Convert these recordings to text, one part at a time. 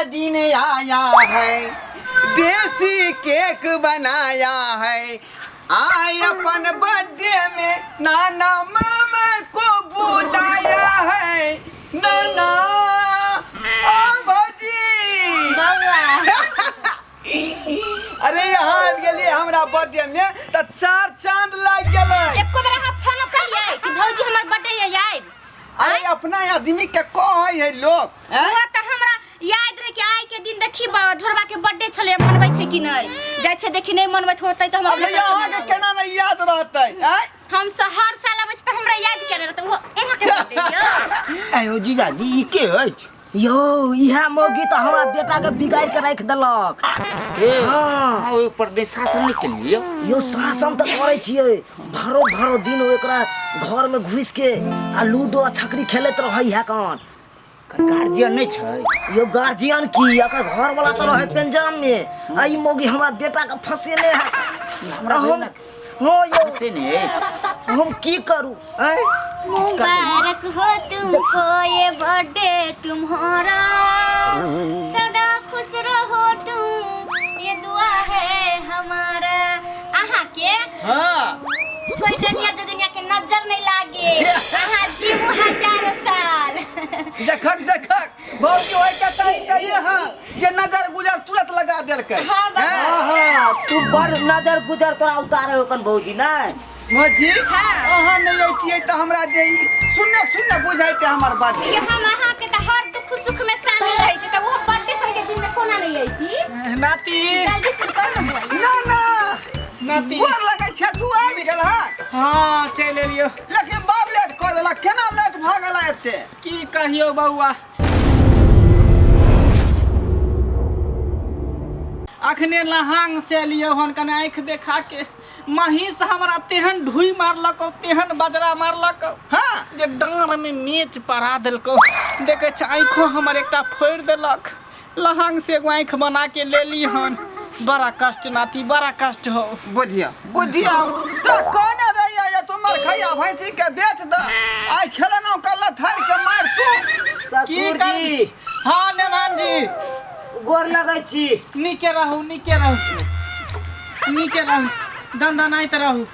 दिन आया है, देसी केक बनाया है। आय अपन बर्थडे में नाना मामा को बुलाया है। नाना ओ भौजी। बौआ। अरे यहाँ आबि गेलियै हमरा बर्थडे में तऽ चार चांद लागि गेलै। एको बेर अहाँ फोनो करियै कि भौजी हमर बर्थडे ये आयब? अरे अपना आदमी के कहै है लोग हैं? वो तऽ हमरा याद रहे कि आइ के दिन देखी बाबा ढोरबा के बर्थडे छलै, मनबै छै कि नहि, जाइ छै देखी, नहि मनबैत होतै तऽ हम अब अपने भैया से अहाँके मनाबै। केना नहि याद रहतै आँय? हम सब हर साल अबै छै तऽ हमरा याद केने रहतै, वो अहाँके बर्थडे यौ। आयो जीजाजी, ई के अछि? यौ, इएह मौगी तऽ हमरा बेटा के बिगाड़ के राखि देलक। के? हाँ। अहाँ ओहि पर नहि शासन नहि केलियै यौ? यौ, शासन तऽ करै छियै, भरो भरो दिन ओकरा घर में घुसि के आ लूडो आ छकरी खेलैत रहै है कन। एकर गार्जियन नहि छै? यौ, गार्जियन की, एकर घर वाला तऽ रहै पंजाब में आ ई मौगी हमरा बेटा के फंसेने है। हमरा हम बहिनक हाँ यौ। फंसेने अछि। हम की करू आँय? मुबारक हो तुमको ये बर्थडे तुम्हारा, सदा खुश रहो तुम ये दुआ है हमारा। अहाँ के कोई दुनिया जोगिनिया के नजर नहीं लागे, अहाँ जीवू हजार साल। देखक देखक भौजी, ओहि के तई कहिए हां जे नजर गुजर तुरंत लगा देलकै। हाँ, बाबा। हैं? हाँ, तू बड़ नजर गुजर तोरा उतारे होकन भौजी नहीं। भौजी। हाँ। अहाँ नहीं अइतियै तऽ हमरा जे ई शून्य शून्य बुझाइते हमर बात। ये हम अहाँ के तऽ हर दुख सुख में शामिल रहै छी, तऽ ओहो बर्थडे सन के दिन में कोना नहीं अइती? नाती। जल्दी से कर ना बुआ। ना ना। नाती। गोर लगै छै, तू आबि गेल हँ? हाँ, चलि एलियो। लेकिन बड़ लेट कऽ देलक, केना लेट भऽ गेल एते? की कहियो बौआ, अखने लहांग से एलियो हन, कने आँखि देखा के। महीष हमरा तेहन ढुई मारलक, तेहन बजरा मारलक जे डाँड़ में मेच पड़ा देलको। देखे छै, आँखो हमर एकटा फोड़ि देलक। लहांग से एगो आँखि बना के लेली हन। बड़ा कष्ट नाती, बड़ा कष्ट हो। बुझिया बुझिया तो कोने रहिया ये तुमर खैया भैंसी के बेच द, आइ खेलना कल थार के मार तू। की ससुर कर जी। हाँ नेमान जी। गोर लगै छी। नीके रहू, नीके रहू, नीके रहू, दनदनाइत रहू।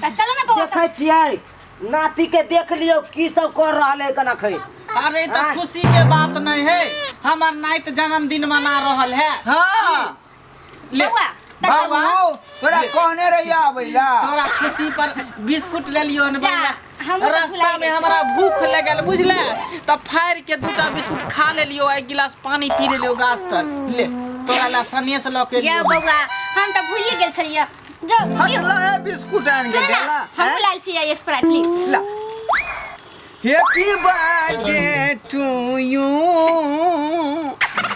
तऽ चलो ना बौआ। देखै छियै नाती के, देख लियौ की सब कर रहल है कना खै। अरे तऽ खुशी के बात नहीं है, हमर नाइत जन्मदिन मना रहल है। ले। बौआ, तऽ चल। बाबा। तोरा कहने रहिया आबै ला। तोरा खुशी पर बिस्कुट ले लियो ने। जा, बहिना, हमहूँ तऽ रास्ता भुला में गेल हमरा भूख लगल बुझले, तऽ फाड़ के दूटा बिस्कुट खा लेलियो, एक गिलास पानी पी लेलियो गाछ तर। ले, तोरा ला सनेस लऽ के यौ एलियो। बौआ, हम तऽ भूलिए गेल छलियै जो। हट ला ए, बिस्कुट आनि के सुन ना, देला। हम लाल छियै स्प्राइट ली। ला, happy birthday to you,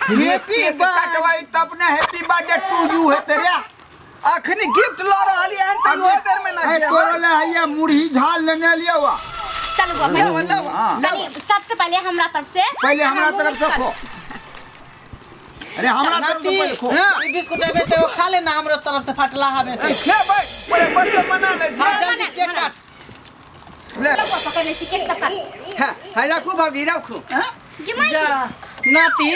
happy birthday. कटवाई तब ने हैप्पी बर्थडे टू you हेतै रे। अखनी गिफ्ट लऽ रहलियै हन तऽ इहो बेर में ना। ए, तोरा ले हैया मुरही झाल लेने लियौ आ। चलू बौआ। लेबो लेबो। कनी सबसे पहले हमरा तरफ से। पहले हमरा तरफ से खो। अरे, हमरा तरफ से नाती, पहले खो। ई बिस्कुट एबे से खा लेना, हमरो तरफ से फटला हवे से। खेबै, बड़े बर्थडे मना लै हाँ, छियै। जल्दी केक काट। ले। बौआ, पकड़ लै छी केक सब काट। हाँ हाँ, राखू भाभी, राखू। गे माय। जा नाती।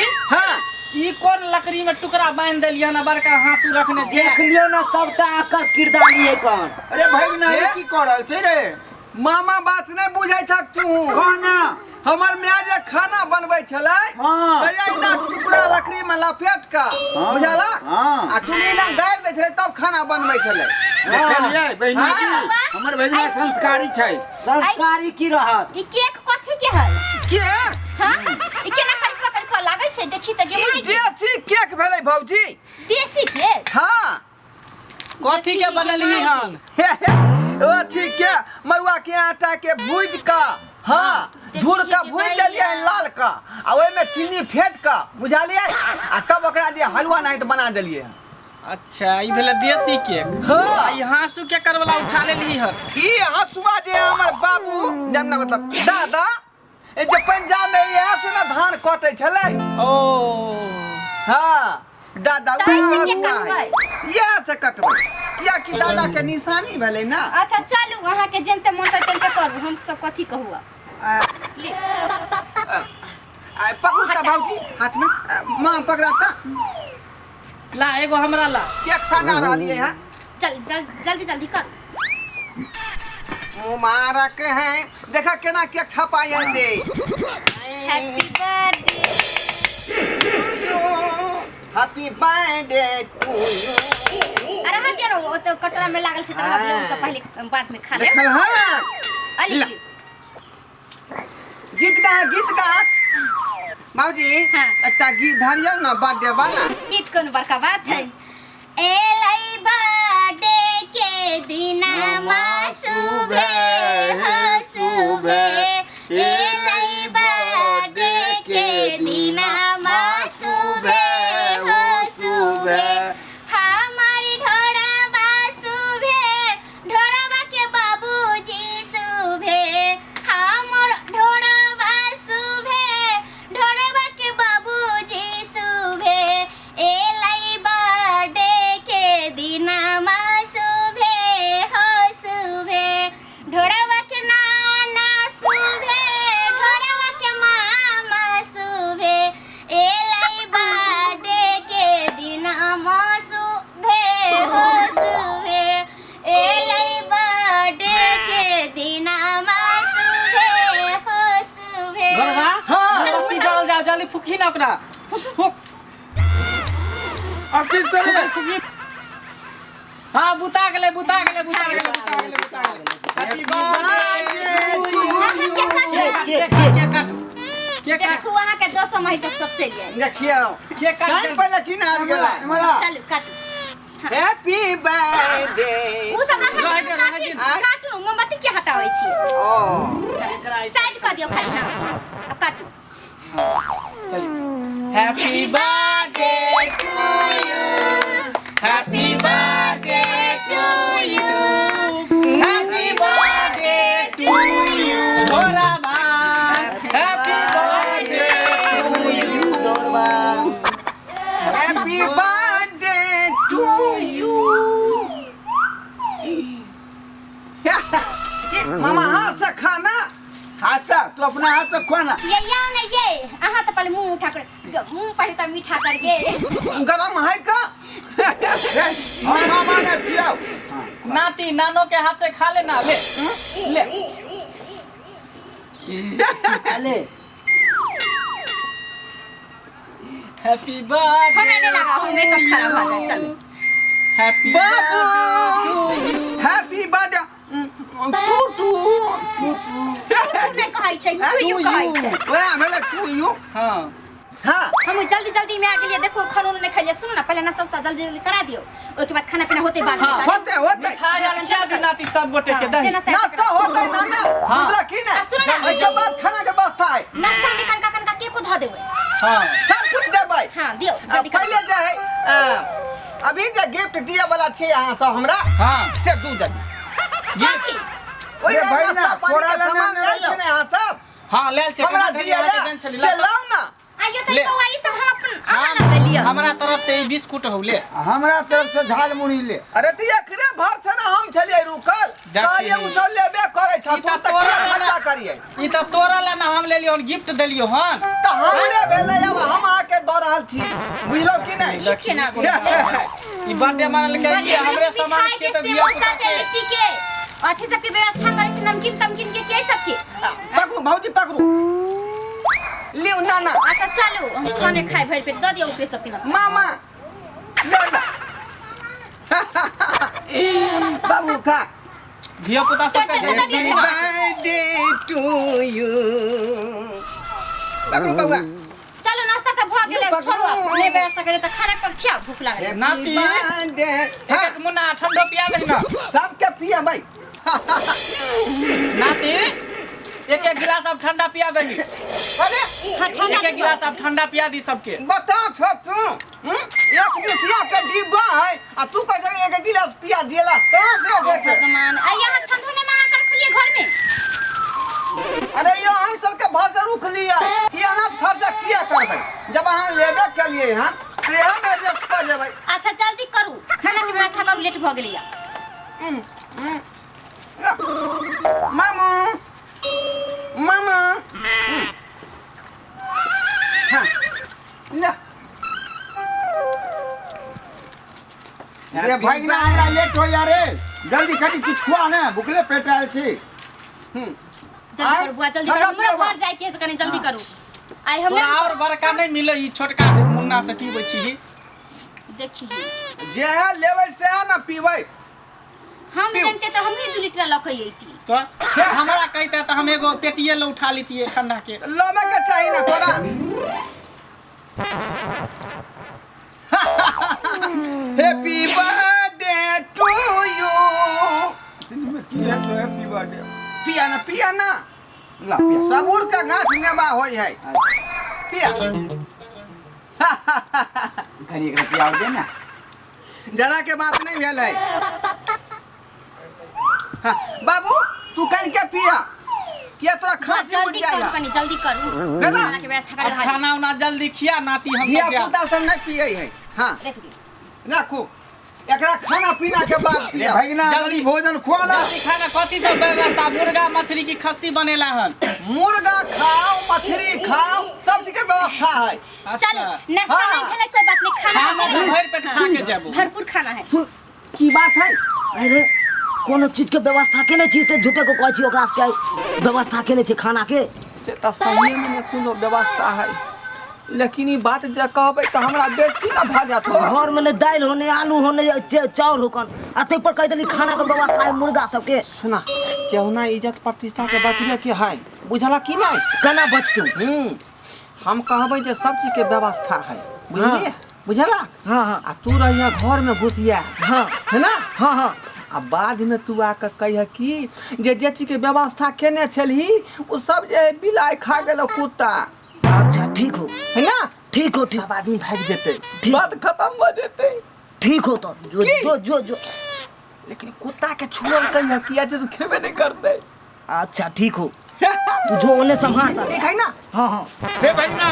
ई कोन लकड़ी में टुकड़ा बांध देलियै ना, बड़का हाँसू रखने छै? देख लियौ ने सबटा एकर किरदानी है कन। अरे भगना, ई की कर रहल छै रे? मामा, बात नहि बुझै छक तू। कहना। हमर माय जे खाना बनबै छलै तऽ एहिना टुकड़ा लकड़ी में लपेट कऽ, बुझला, आ चुल्ही लग गाड़ि दै छलै, तब खाना बनबै छलै। देखलियै बहिनी जी? हमर भगिना संस्कारी छै। संस्कारी की रहत? ई केक कथी के है? के? हाँ, ई केना करिकवा करिकवा लागै छै, देखी तऽ गे ई माय गे। देसी केक भेलै भौजी। देसी केक? हाँ। कथी के बनलही हन? अथी के, मरुआ के आटा के भूज कऽ, हाँ, झूर कऽ भूज देलियै लाल कऽ, आ ओहिमे चीनी फेट कऽ, बुझलियै, आ तब ओकरा जे हलुआ नाहित बना देलियै। अच्छा, ई भेलै देसी केक। आ ई हाँसू के करवला उठा लेली हन? ई हँसुआ जे हमर बाबू जब ने, मतलब दादा ए जे पंजाब में इएह से ने धान कटै छलै। ओ। हाँ दादा, तऽ उएह एहिसँ के हँसुआ है। कटबै? इएह से कटबै, कियाकि दादा के निशानी भेलै ना। अच्छा चलू, अहाँके जेनते मन तै तेनते करू, हम सब कथी कहू आब। ले। पकड़ू ता भाउजी हाथ में, माँ पकड़ाता। ला एगो हमरा ला। केक सजा रहलियै है। चल जल, जल्दी जल्दी कर। मुबारक है, देखा केना केक छपाई है से। Happy birthday, happy birthday to you. अरे हाँ दिया ओ तो कटोरा में लागल छै त हम सब पहले बाद में खा ले। देखल हाँ। अली ला। गीत गा, गीत गा बाबूजी। हाँ। एकटा गीत धरियौ ना बर्थडे वाला। गीत कोन बड़का बात है। एलै बर्थडे के दिना सुबे हो सुबे, एलै बर्थडे के दिना सुबे हो सुबे, हमारी ढोड़ाबा सुबे, ढोड़ाबा के बाबूजी सुबे, हमर ढोड़ाबा सुबे, ढोड़ाबा के बाबूजी सुबे, एलै बर्थडे के दिनमा सुबे हो सुबे, ढोड़ाबा के नाना सुबे, ढोड़ाबा के मामा सुबे, एलै बर्थडे के दिनमा सुबे हो सुबे, एलै बर्थडे के दिनमा सुबे हो सुबे। गलवा। हाँ। मोमबत्ती जल जाओ, जल्दी फूकी ना ओकरा, फूक। अब किस तरह फूकी। हाँ बुता गेलै, बुता गेलै, बुता गेलै, बुता गेलै, बुता गेलै। Happy birthday to you. के काट, के काट, के काट? देखू अहाँ के दोस्त माई सब सब चलि आयल। देखियौ के काट? टाइम पहिले की ना आबि गेलै। चलू काटू। Happy birthday. उ सब रहा। रहै दे, रहै दे। काटू काटू, मोमबत्ती के हटाबै छी? ओ साइड कऽ दियौ खाली। हाँ अब काटू। Happy birthday to you, happy birthday to you, happy birthday to you Bhola भाई, happy birthday to you. Happy birthday to you. मामा हाथ से खाना। अच्छा तू अपना हाथ से खुआ ना। ये या ना ये अहाँ तऽ पहिले मुंह उठा कर, मुंह पहिले तऽ मीठा करके। गरम है का? हम मामा ने छियौ। नाती नानो के हाथ से खा लेना, ले ले। ले। Happy birthday. हमरा नहि लगा, हम मेकअप खराब भऽ जायत। चलू। हैप्पी बाबू to you. Happy birthday to to. To नहि कहै छै, टू you कहै छै। वएह भेलै टू यू। हाँ। हाँ। हम जल्दी जल्दी में आ गेलियै, देखो खानो नहि खेलियै। सुनू ना, पहिले नाश्ता उस्ता जल्दी जल्दी करा दियौ, ओहिके बाद खाना पीना होतै बाद में। हाँ। होते होते। मिठाई आर खिया दी नाती सब गोटे के। हाँ, दही जे नाश्ता। नाश्ता होते ना ना? हाँ। बुझल की ने? आ, सुनू ना। ओहिके बाद खाना के व्यवस्था है। नाश्ता में कनका कनका के को धऽ देबै? हाँ। सब कुछ देबै। हाँ दियौ आ, जल्दी करू। पहिले जे है अभी जे गिफ्ट दिए वाला छै अहाँ सब हमरा हाँ। से दू जल्दी। कथी? ओहि ए भाई नाश्ता ना, पानी के तोरा लग सामान नहि लेल लेलौ। छै ने अहाँ सब? हाँ लेल छै। हमरा कहाँ दिए धरियै? ला अहाँके देन छली, से ला। लाउ ना। आइयो तऽ ले। बौआ ई सब हम अपन अहाँ लग देलियै। हमरा तरफ से ई बिस्कुट हौ, ले। हमरा तरफ से झाल मुड़ी ले। अरे तऽ एकरे भर से ना हम छलियै रुकल। जाति। कहलियै ओ सब लेबे करै छ। ई तू तऽ तऽ तोरा किया लेना। खर्चा करियै? ई तऽ तोरा ला ना हम लेलियो हन, गिफ्ट देलियो हन। तऽ हमरे भेलै, अब हम अहाँके दऽ रहल छी, बुझलौ कि नहि? ई केना भेलै? ई बर्थडे मानल के ई हमरे सामान मिठाई के के तऽ धिया समोसा पुता के के लिट्टी के अथी सबके व्यवस्था करै छै, नमकीन तमकीन के सबके। पकड़ू भौजी, पकड़ू, लिउ ना ना। अच्छा चलू, हम खाने खाए भरि पेट दऽ दियौ ओकरे सबके नाश्ता। मामा लो ला, बाबू खा। धिया पुता सबके तर- तर- दे। Happy birthday to you. पकड़ू बउआ। चलू नाश्ता तऽ भऽ गेलै। पकड़ू। छोड़ू आब, नहि व्यवस्था करियौ तऽ खाना कब खियाउ, भूख लागल। हैप्पी नाती। बर्थडे। एक एक मुन्ना ठंडो पिया दही ना। सबके पियबै। नाती एक एक गिलास अब ठंडा पिया दही। अरे हाँ ठंडा एक एक गिलास अब ठंडा पिया दी सबके। बता छो तू, हम्म? एक मिसिया के डिब्बा है आ तू कहै छह एक गिलास पिया दिएला कहाँ से देखे? भगवान, आ यहाँ ठंडो नहि मंगा कर रखलियै घर में? अरे यो हम सबके भर से रुक लिया कि अनाज खर्चा किया करबै, जब अहाँ लेबे केलिए हन तो हम एडजस्ट कर लेबै। अच्छा जल्दी करू, खाना के व्यवस्था करू, लेट भऽ गेलैया। मामू मामा। अरे भाई ना हमरा लेट हो यार रे जल्दी कनी किछ खुआ ने भुखले पेट आयल छी। जल्दी करू बुआ, जल्दी करू, हमरा घर जाय के है, कनी जल्दी करू। आइ तोरा हमरा और बड़का नहीं मिले ई छोटका मुन्ना से पीबै छी। देखी जे है लेबै से है ना पीबै। हम जानते तो हम ही 2 लीटर लऽ के अइती। तो हमरा कहता तो हम एगो पेटिए ल उठा लेतिए ठंडा के। लमे के चाही ना तोरा। Happy birthday to you. में की है तो हैप्पी बर्थडे। पिया ना, पिया ना, ला पिया। सबूर का गाछ नेबा होय है, पिया। कनी एकरा पिया दे ना। जरा के बात नहीं भेल है। हाँ, बाबू तू कन के पिया किया तोरा खांसी उठ जल्दी जाएगा। करू कनी, जल्दी करू, भेला? खाना के व्यवस्था करू। अब खाना उना जल्दी खिया नाती हम धिया सब गया। पुता सब नहीं पिए है। हाँ रख दियो। रखू, एकरा खाना पीना के बाद रे पिया। भगना जल्दी। जल्दी भोजन खुआ ना। जल्दी खाना कथी सब व्यवस्था, मुर्गा मछली की खस्सी बनेला हन? मुर्गा खाओ, मछली खाओ, सब चीज के व्यवस्था है। चलो नाश्ता हाँ। नहीं भेलै कोई बात नहीं, खाना खाना भेलै। भरि पेट खा के जेबो। भरपूर खाना है। सुन की बात है? अरे कोनो चीज के व्यवस्था केने छी से झूठे को कहै छी ओकरा सबके व्यवस्था केने छी खाना के? से तऽ सहिए में नहि कोनो व्यवस्था है, लेकिन ई बात जे कहबै तऽ हमरा बेइज्जती ना भऽ जायत हो। घर में ने दालि हो ने आलू हो ने चाउर हो कन, आ ताहि पर कहि देली खाना के व्यवस्था है मुर्गा सबके। सुना, केहुना इज्जत प्रतिष्ठा के बचबे के है, बुझला की नहीं? केना बचतू? हम कहबै जे सब चीज के व्यवस्था है, बुझलिए? बुझला? हाँ, हाँ। आ तू रहिया घर में घुसिया। हाँ। है ना? हाँ, हाँ। आ बाद में तू आके कहिया कि जे जे चीज के व्यवस्था केने छलही ओ सब जे बिलाइ खा गेलो कुत्ता। अच्छा ठीक हो। है ना? ठीक हो, ठीक। सब आदमी भागि जेतै, ठीक। बात खत्म भऽ जेतै। ठीक हो तो जो की? जो जो जो। लेकिन कुत्ता के छुअल कहिया किया जे तू खेबे नहीं करतै। अच्छा ठीक हो, तू जो ओने संभाल। ठीक है ना? हाँ हाँ। हे भगना,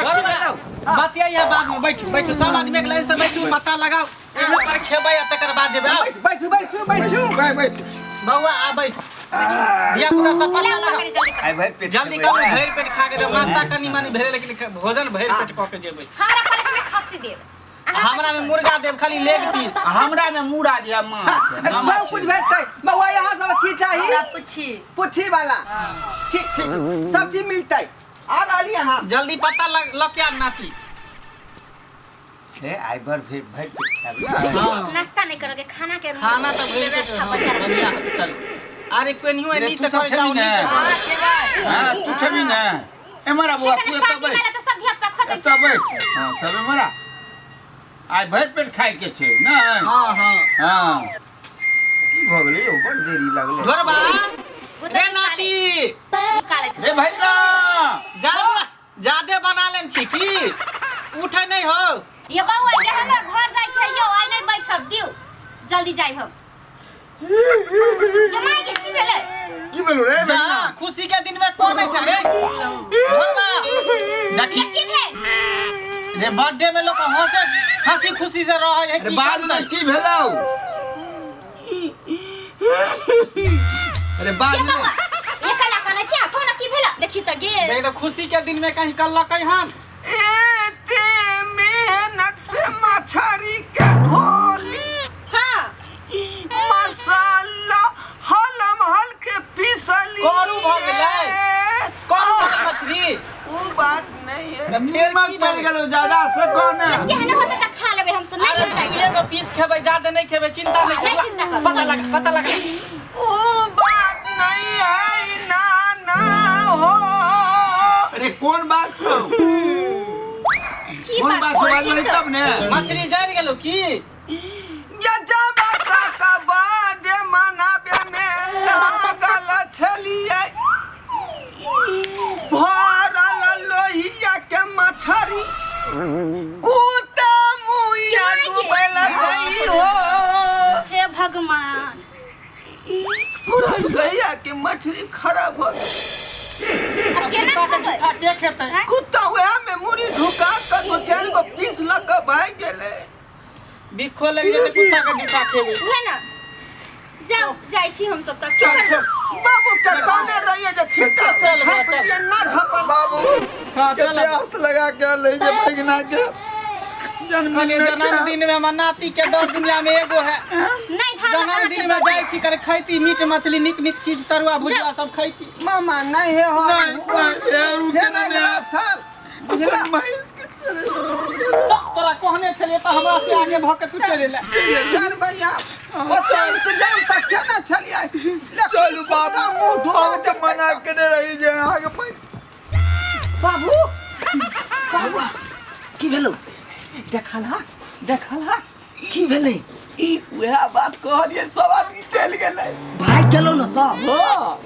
बतिया यहाँ बाद में, बैठू बैठू सब आदमी एक लाइन से बैठू, पता लगाओ एक पर खेबै आ तकर बाद जेबै। आओ। बैठ बैठ बैठ बैठ बैठ बैठ बौआ आ बैस, धिया पुता सब पता लाउ लगाओ। कनी जल्दी करू। आइ भरि पेट जल्दी खेबै करू, ने। भरि पेट खा के देब। नाश्ता कनी मनी भेलै लेकिन भोजन भरि पेट कऽ के जेबै। हमरा प्लेट में खस्सी देब, हमरा में मुर्गा देब खाली लेग पीस। हमरा में मुरा दिया माछ। सब कुछ भेटतै बौआ। यहाँ सब की चाही? हमरा पुच्छी। पुच्छी वाला। ठीक ठीक, सब चीज मिलतै। आ रहली अहाँ। जल्दी पता लग लऽ के आन नाती। हे आइ भर भरि भरि पेट खायब ने। हाँ। नाश्ता नहीं करोगे, खाना के खाना तो भरि पेट व्यवस्था बढ़िया रखो। बढ़िया। चल अरे केनियो रे, एनी तू से सब करे खेबही चाहो ने? नहीं से। हाँ तू खेबी ने? एमहर आ बौआ, तू कने एतऽ पार्टी बैठ। वाला तो सब धिया पुता खतै। एतऽ बैठ। हाँ सब एमहर आ। आइ भरि पेट खाय के छै ने? हाँ हाँ। हाँ की भऽ गेलै यौ, बड़ देरी लगलै। ढोरबा वो तो रे नाती निकालै छै। रे भैया जादे जादे बना लेन छी की उठे नहीं हो? ये बौआ, ये हमरा घर जाय के है यौ, आइ नहीं बैठब, दिउ जल्दी जाय हम। ये माय के की भेलै? की भेलौ रे जा भैया? खुशी के दिन में कोन है रे ढोरबा? देखी ये की भेल रे, बर्थडे में लोग हंसे हंसी खुशी से रहे है रे की बाद में करतै? की भेलौ? अरे बाद ये में बौआ, ये कला कने छी, कोन की भेल? देखी त गेल। देख तो खुशी के दिन में कहीं कल लकै हन। एते मेहनत से मछरी के धोली, हाँ, मसाला हलम हल के पीसली। करू भऽ गेलै? करू भऽ गेल मछली? उ बात नहीं है। तऽ फेर नीमक की पड़ि भेलै? गेलौ ज्यादा से कौन? केहन होतै त खा लेबै हम सब, नहीं अरे होतै। तू एगो पीस खेबै, ज्यादा नहीं खेबै, चिंता नहीं नहीं कर। चिंता करू। पता लगा, पता लगा। उ बात नहीं है ना ना हो। अरे कोन बात छौ? की कोन बात बात छौ? कहै छी बाजबै तऽ? तब ने। मछली जरि गेलौ की? जजा बाता का बर्थडे मनाबे में लागल छलियै, भरल लोहिया के मछरी कुत्ता मुइया के माय गे? डूबल गई हो। हे भगवान, पूरा लोहिया के मछली खराब हो गई। अब केना कुत्ता के खेबै? जूठा के खेतै? कुत्ता वएह में मुड़ी ढुका के दू चारि गो पीस लऽ के भागि गेलै। बिखो लागि जेतै, कुत्ता के जूठा खेबै। उहे ना, जाओ, जाइ छी हम सब तक। चल चल, बाबू के कहने रहिए जे छिलका से चल, झाँप चल। दिए ना झाँपल। बाबू हाँ के चल प्यास लगा के ले जे भगना के। कहलिए जन्मदिन में हमर नाती के दर दुनिया में एगो है। नहीं था। जन्मदिन में जाइ छी करे खैती मीट मछली, नीक नीक चीज, तरुआ भुजिया सब खैती। मामा, नहीं हे हो। नहीं, नहीं, रुके फेर ना। अगला साल, बुझला? महीस के चले। चल, तोरा कहने छलिए तऽ हमरा से आगे भऽ के तू चलि एले। चल भैया, ओते इंतजाम तक केना छलियै। चलू बाबू, मुँह ढुका। हम तऽ मना केने रही जे अहाँके पैसा। बाबू, बाबू, की भेलो? देखल हा, देखल हा। की भेलै? उएह बात कहलियै, सब आदमी चलि गेलै। भाग गेलो ने सब? हँ,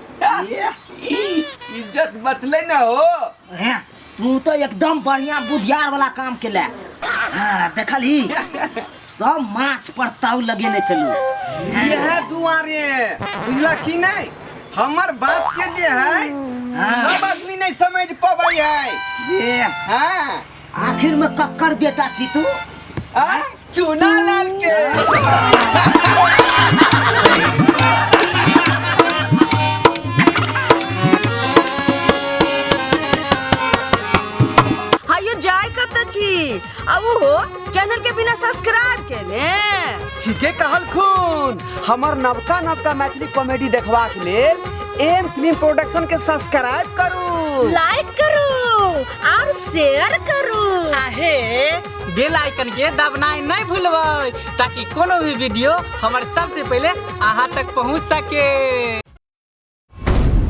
इज्जत बचलै ने हो। हैं, तू तो एकदम बढ़िया बुधियार वाला काम केले। हाँ, देखलही, सब माछ पर ताव लगेने छलू। इएह दुआरे, बुझला कि नहीं, हमर बात के जे है सब आदमी नहीं समझ पबै है। ये। हाँ। आखिर में कक्कर बेटा छी तू? आ चूना लाल के। हायो, जाय कत छी आ उहो चैनल के बिना सब्सक्राइब केने? ठीके कहलखुन। हमर नवका नवका मैथिली कॉमेडी देखबाक लेल एम फिल्म प्रोडक्शन के सब्सक्राइब करू, लाइक करू और शेयर करू। आहे बेल आइकन के दबनाइ नहीं भूलबै, ताकि कोनो भी वीडियो हमर सबसे पहले अहाँ तक पहुँच सके।